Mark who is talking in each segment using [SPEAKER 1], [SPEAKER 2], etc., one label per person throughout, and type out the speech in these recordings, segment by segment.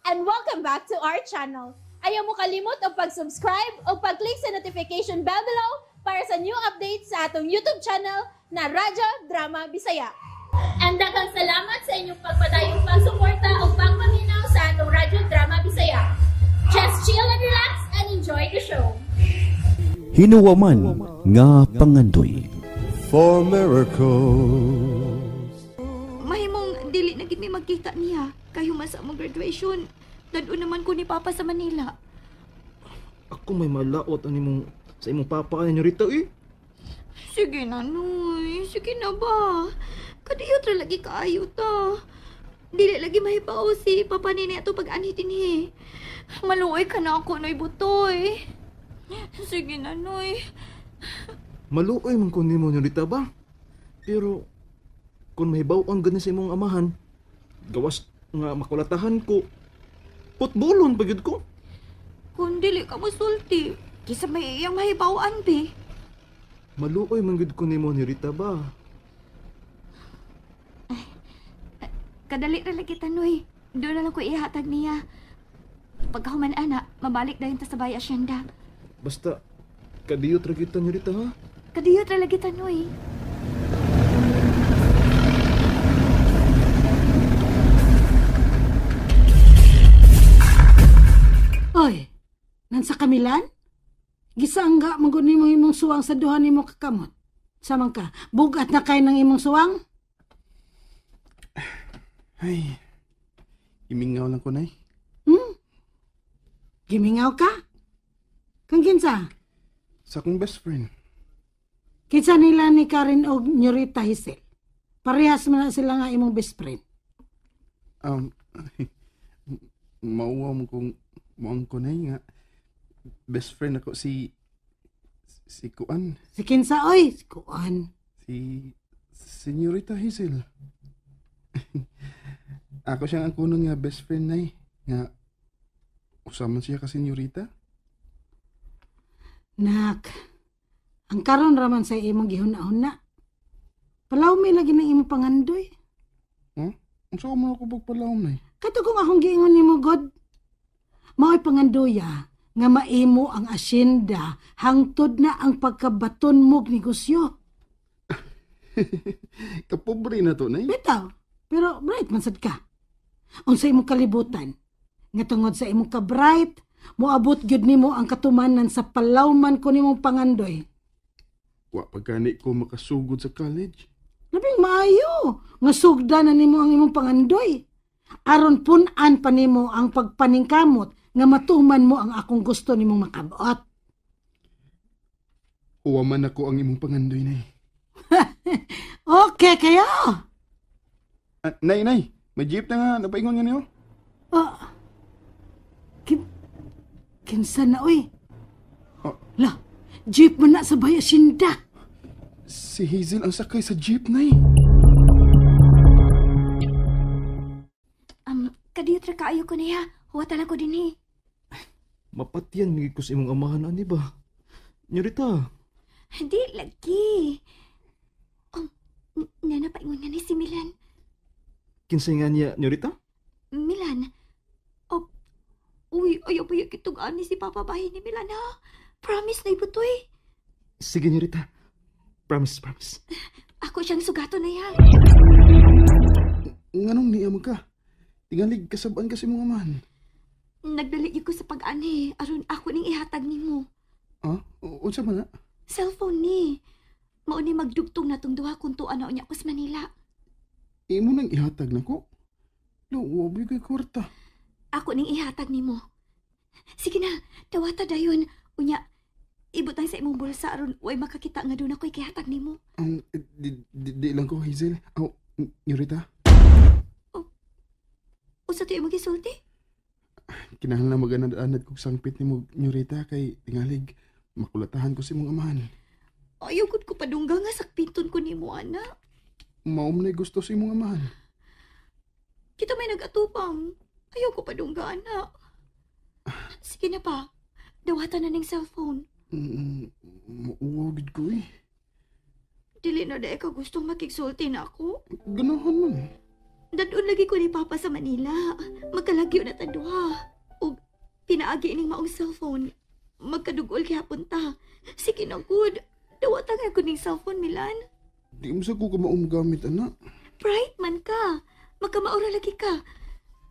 [SPEAKER 1] And welcome back to our channel. Ayaw mo kalimot og pag-subscribe o pag-click sa notification bell below para sa new updates sa atong YouTube channel na Radyo Drama Bisaya. And daghang salamat sa inyong pagpadayong pagsuporta o pagpaminaw sa atong Radyo Drama Bisaya. Just chill and relax and enjoy the show.
[SPEAKER 2] Hinuwaman nga pangandoy.
[SPEAKER 3] For miracles.
[SPEAKER 4] Mahimong dili na gid mi magkita niya kay human sa among graduation. Dad-on naman ko ni Papa sa Manila.
[SPEAKER 5] Ako may malaot ani mong sa imong papa ninyo rito eh.
[SPEAKER 4] Sige na, Noy. Sige na ba? Kadiyot ra lagi kaayo ta. Dili lagi mahibaw si Papa nini ato pag-anhi dinhi. Maluoy ka na ako, Noy Butoy. Sige na, Noy.
[SPEAKER 5] Maluoy man ko nimo nyorita ba? Pero kung mahibaw-on gani sa imong amahan, gawas nga makulatahan ko, putbolon pa gyud ko.
[SPEAKER 4] Kung dili ka mosulti, kisa may iyang mahibaw-an, be.
[SPEAKER 5] Maluoy man gyud ko nimo nyorita ba?
[SPEAKER 4] Ay, kadali ra lagi ta, Noy. Doon na lang ko ihatag niya. Pagkahuman, ana, mabalik dayon ta sa Bay Asyenda.
[SPEAKER 5] Basta, kadiyot ra gyud ta nyorita, ha?
[SPEAKER 4] Kadiyot ra lagi ta, Noy.
[SPEAKER 6] Oy, nansa kamilan? Gisangga man gud nimo imong suwang sa duha nimo kakamot. Samang ka, bugat na kay ng imong suwang?
[SPEAKER 7] Ay, imingaw lang ko, Nay.
[SPEAKER 6] Gimingaw ka? Kang kinsa?
[SPEAKER 7] Sa akong best friend.
[SPEAKER 6] Kinsa nila ni Karen og Nyorita Hazel? Parehas man na sila nga imong best friend.
[SPEAKER 7] Mauwa mo kung muang ko, Nay, nga best friend ako si Kuan.
[SPEAKER 6] Si kinsa, oy? Si Kuan.
[SPEAKER 7] Si Senyorita Hazel. Ako siyang ang kunon nga best friend, Nay. Nga usaman siya ka senyorita.
[SPEAKER 6] Nak, ang karon raman sa imong gihuna-huna. Palawmi lagi ng imong pangandoy.
[SPEAKER 7] Huh? Unsa man ako pagpalawm, Nay?
[SPEAKER 6] Kato kung akong giingon nimo, God, mao'y pangandoya nga maimo ang asyenda hangtod na ang pagkabaton mog negosyo.
[SPEAKER 7] Kapobre na to, Nay.
[SPEAKER 6] Bitaw, pero bright man sad ka. Unsa imong kalibutan nga tungod sa imong ka-bright, moabot gyud nimo ang katumanan sa palawman ko nimong pangandoy.
[SPEAKER 7] Wa pa gani ko makasugod sa college.
[SPEAKER 6] Labing maayo nga sugda na nimo ang imong pangandoy. Aron pun-an pa nimo ang pagpaningkamot nga matuman mo ang akong gusto nimong makabot.
[SPEAKER 7] Uwa man ako ang imong pangandoy, Nay.
[SPEAKER 6] Okay kayo.
[SPEAKER 7] Nay, Nay, may jeep na nga napaingon nga niyo.
[SPEAKER 6] Kinsa na, oy?
[SPEAKER 7] Oh.
[SPEAKER 6] La, jeep man na sa Bay Asyenda.
[SPEAKER 7] Si Hazel ang sakay sa jeep, Nay.
[SPEAKER 4] Kadiyot ra kaayo ko niya. Huwat lang ko dinhi.
[SPEAKER 5] Mapatyan mi ko sa imong amahan ani ba? Nyorita.
[SPEAKER 4] Hindi lagi. Nana paingon nga ni si Milan.
[SPEAKER 5] Kinsay nga niya, Nyorita?
[SPEAKER 4] Milan. Oh, uy, ayaw pa yung kitugaan ni si Papa bahay ni Milan, ha? Promise na ibutoy.
[SPEAKER 5] Sige, Nyorita. Promise, promise.
[SPEAKER 4] Ako siyang sugato na yan.
[SPEAKER 7] Nganong niya mo ka? Tingalig kasabaan kasi mga man.
[SPEAKER 4] Nagdali ko sa pag-ani. Aron ako ning ihatag nimo.
[SPEAKER 7] Ah? Unsa man na?
[SPEAKER 4] Cellphone ni. Mao ni magdugtong na tong duha kung tuan na unya ko sa Manila.
[SPEAKER 7] Imo nang ihatag nako? Lo, wabi kay kwarta.
[SPEAKER 4] Ako ning ihatag nimo. Sige na, dawata dayon. Unya, ibutang sa imong bulsa aron way makakita nga doon ako'y kihatag nimo.
[SPEAKER 7] Di lang ko, Hazel. Oh, Nyorita.
[SPEAKER 4] Oh, usa to imong gisulti?
[SPEAKER 7] Kinahanglan maganad-anad kog sangpit nimo, Nyorita, kay tingalig makulatahan ko si imong amahan.
[SPEAKER 4] Ayaw gud ko padungga nga sakpiton ko nimo, ana.
[SPEAKER 7] Mao man ay gusto sa imong amahan.
[SPEAKER 4] Kita may nag-atupang. Ayaw ko padungga, ana. Sige na pa. Dawatan na ning cellphone.
[SPEAKER 7] Mauwaw gid ko eh.
[SPEAKER 4] Dili na dahil ka gustong makigsulti na ako.
[SPEAKER 7] Ganahan man.
[SPEAKER 4] Dadon lagi ko ni Papa sa Manila. Magkalagyo na ta duha. Ug pinaagi ining maong cellphone. Magkadugol gihapon ta. Sige na gud. Dawatan nga ko ning cellphone, Milan.
[SPEAKER 7] Di mo sa ko kamaong gamit, anak.
[SPEAKER 4] Bright man ka. Magkamaura lagi ka.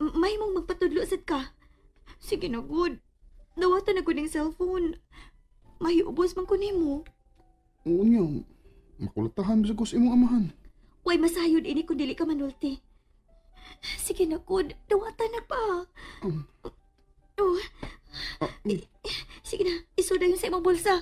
[SPEAKER 4] May mong magpatudlo sad ka. Sige na gud. Dawatan na ko ning cellphone. Mahiubos man ko nimo.
[SPEAKER 7] Oo niya, makulatahan sa ko sa imong amahan.
[SPEAKER 4] Way masayod ini kung dili ka manulti. Sige na gud, dawatan na pa. Oh. Sige na, isuda yun sa imong bulsa.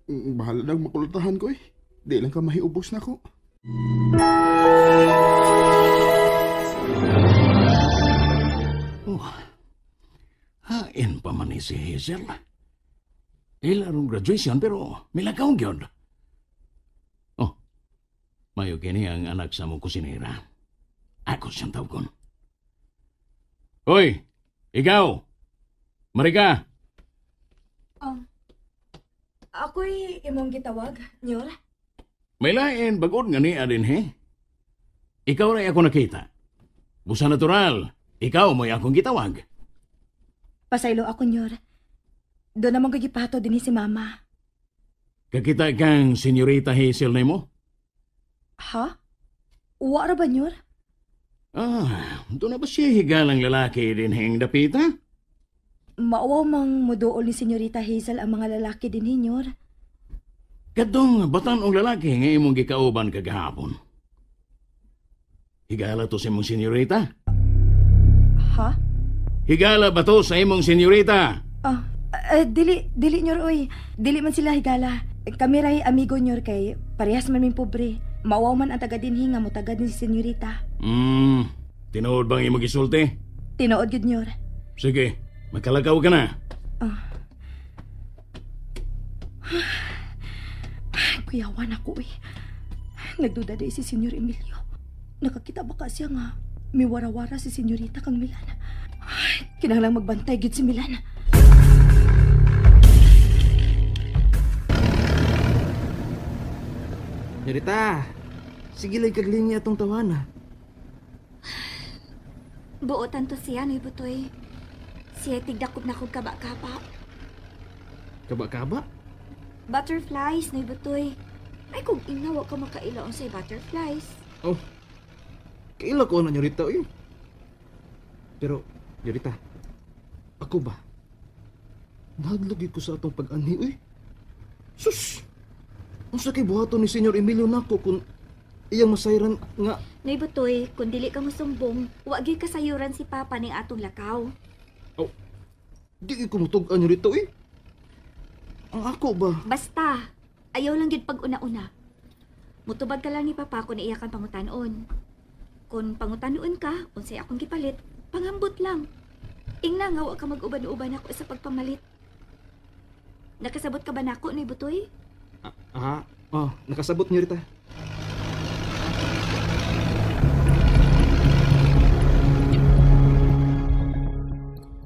[SPEAKER 7] Bahala lang makulatahan ko eh. Di lang ka mahiubos na ko.
[SPEAKER 8] Oh, hain pa man ni si Hazel. Ilarong graduation pero milakaw gyud. Oh, mayo kini ang anak sa mong kusinera. Ako siyang tawgon. Hoy, ikaw! Marika!
[SPEAKER 9] Ako'y imong gitawag, Nyor.
[SPEAKER 8] May lain bagod nga niya din, he? Ikaw rin ako nakita. Busa natural, ikaw mo'y akong gitawag.
[SPEAKER 9] Pasaylo ako, Nyor. Doon namang gagipato din si Mama.
[SPEAKER 8] Kakita kang Senyorita Hazel na mo?
[SPEAKER 9] Ha? Uwa ra ba, Nyor?
[SPEAKER 8] Ah, doon na ba siya higalang lalaki din heng dapita?
[SPEAKER 9] Mauwaw mang muduol ni Senyorita Hazel ang mga lalaki din, Nyor.
[SPEAKER 8] Kadtong batan-ong lalaki nga imong gikauban kagahapon. Higala to sa imong senyorita?
[SPEAKER 9] Ha?
[SPEAKER 8] Higala ba to sa imong senyorita?
[SPEAKER 9] Dili, dili, Nyor, oy. Dili man sila higala. Kami ray amigo, Nyor, kay parehas man ming pobre. Mauwaw man ang taga dinhi nga mutaga din si senyorita.
[SPEAKER 8] Tinuod bang imong gisulti?
[SPEAKER 9] Tinuod gyud, Nyor.
[SPEAKER 8] Sige, magkalakaw ka na.
[SPEAKER 9] Kuyawan ako eh. Nagduda day si Senyor Emilio. Nakakita ba ka siya nga may warawara si Senyorita kang Milan? Ay, kinahanglang magbantay gid si Milan.
[SPEAKER 5] Nyorita, sige lang kaglinya atong tawana.
[SPEAKER 4] Buotan to siya, Noy Butoy. Siya tigdakop na kong kaba-kaba.
[SPEAKER 5] Kaba-kaba?
[SPEAKER 4] Butterflies, Noy Butoy. Ay, kung inawa ka makailaon sa butterflies.
[SPEAKER 5] Oh, kaila ko na, Nyorita, oy. Pero, Nyorita, ako ba? Nahadlok ko sa atong pag-anhi, oy. Sus! Unsa kay buhaton ni Senyor Emilio nako kung iyang masayran nga...
[SPEAKER 4] Noy Butoy, kung dili ka mosumbong, wa gyud kasayuran si Papa ning atong lakaw.
[SPEAKER 5] Oh, di ko mutug-an, Nyorita, oy. Ang ako ba?
[SPEAKER 4] Basta, ayaw lang gyud pag una-una. Mutubag ka lang ni Papa kung iya kang pangutanon. Kung pangutanon ka, unsay akong gipalit, pangambot lang. Ingna nga wa ka mag-uban-uban ako sa pagpamalit. Nakasabot ka ba nako, Noy Butoy?
[SPEAKER 5] Oh, nakasabot, Nyorita.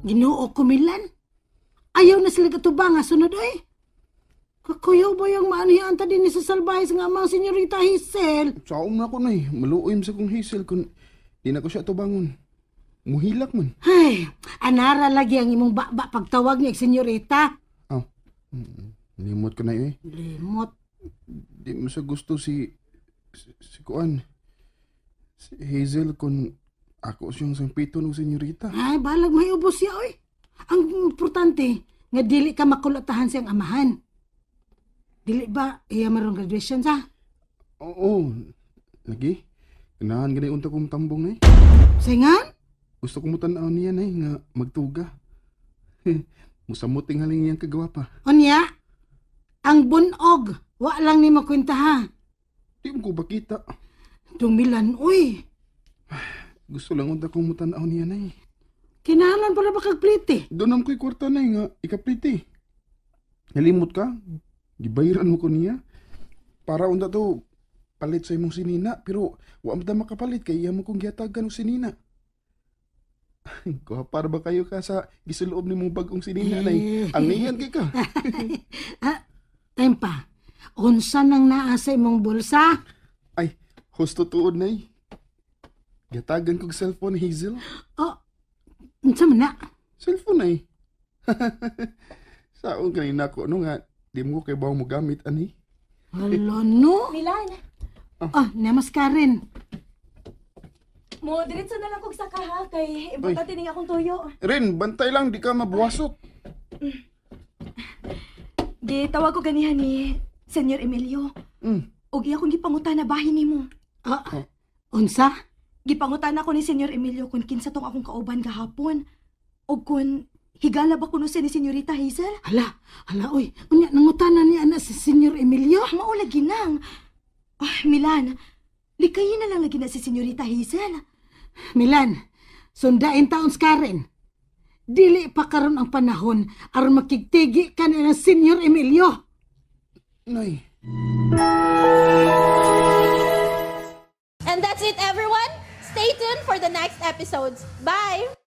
[SPEAKER 6] Ginoo ko, Milan. Ayaw na sila katubang nga sunod, oy. Kakuyaw ba yung maanihan ta din sa salbahe nga mga Senyorita Hazel?
[SPEAKER 7] Saom na ko, nay. Maluoy sa kong Hazel kung di na ko siya tubangon. Muhilak man.
[SPEAKER 6] Ay, anara lagi ang imong baba pagtawag niya, Senyorita.
[SPEAKER 7] Oh, limot ko na eh.
[SPEAKER 6] Limot.
[SPEAKER 7] Di mo sa gusto si Kuan. Si Hazel kung ako siyang sangpito ng senyorita.
[SPEAKER 6] Ay, balag may ubos siya, oy. Ang importante, nga dili ka makulatahan siyang amahan. Dili ba, iya marong graduation sa?
[SPEAKER 7] Oo, lagi. Kanahan ganay unta kong tambong na eh.
[SPEAKER 6] Singan?
[SPEAKER 7] Gusto ko mo tanaw niya na eh, nga magtuga. Musamuting haling niyang kagawa pa.
[SPEAKER 6] Unya, ang bunog, wa lang ni makwenta ha.
[SPEAKER 7] Di mo ko bakita.
[SPEAKER 6] Dumilan, uy.
[SPEAKER 7] Gusto lang unta kong mutanaw niya na eh.
[SPEAKER 6] Kinahalan pala ba kagplite?
[SPEAKER 7] Doon ang ko'y kwarta na eh, nga ikaplite. Nalimot ka? Gibayaran mo ko niya. Para unta to, palit sa imong sinina, pero wa man ta makapalit kay iya mo kong gihatagan og sinina. Kuha para ba kayo ka sa gisuloob ni mong bagong sinina nay? Ang niyan kay ka.
[SPEAKER 6] Time pa. Unsa nang naa sa imong bulsa?
[SPEAKER 7] Ay, husto tuod nay. Gatagan kog cellphone, Hazel.
[SPEAKER 6] Oh, unsa man na?
[SPEAKER 7] Cellphone ay. Saon kanina ko no nga di mo ko kay bawo mo gamit ani.
[SPEAKER 6] Hala no.
[SPEAKER 9] Milan,
[SPEAKER 6] Ah, namas Karen.
[SPEAKER 9] mo diretso na lang kog saka ha kay importante ning akong tuyo.
[SPEAKER 7] Rin, bantay lang di ka mabuwasok.
[SPEAKER 9] Gitawag ko ganihan ni Senyor Emilio. Ug iya akong gipangutana bahin nimo.
[SPEAKER 6] Ah, unsa?
[SPEAKER 9] Gipangutana ko ni Senyor Emilio kung kinsa tong akong kauban gahapon. Ug kung higala ba kuno siya ni Senyorita Hazel?
[SPEAKER 6] Hala, hala oy. Unya nangutana ni ana si Senyor Emilio?
[SPEAKER 9] Mao lagi nang. Ay, Milan, likayin na lang lagi na si Senyorita Hazel.
[SPEAKER 6] Milan, sundain taon si Karen. Dili pa karon ang panahon aron makigtigi ka na ng Senyor Emilio.
[SPEAKER 7] Nay.
[SPEAKER 1] And that's it, everyone. Stay tuned for the next episodes. Bye!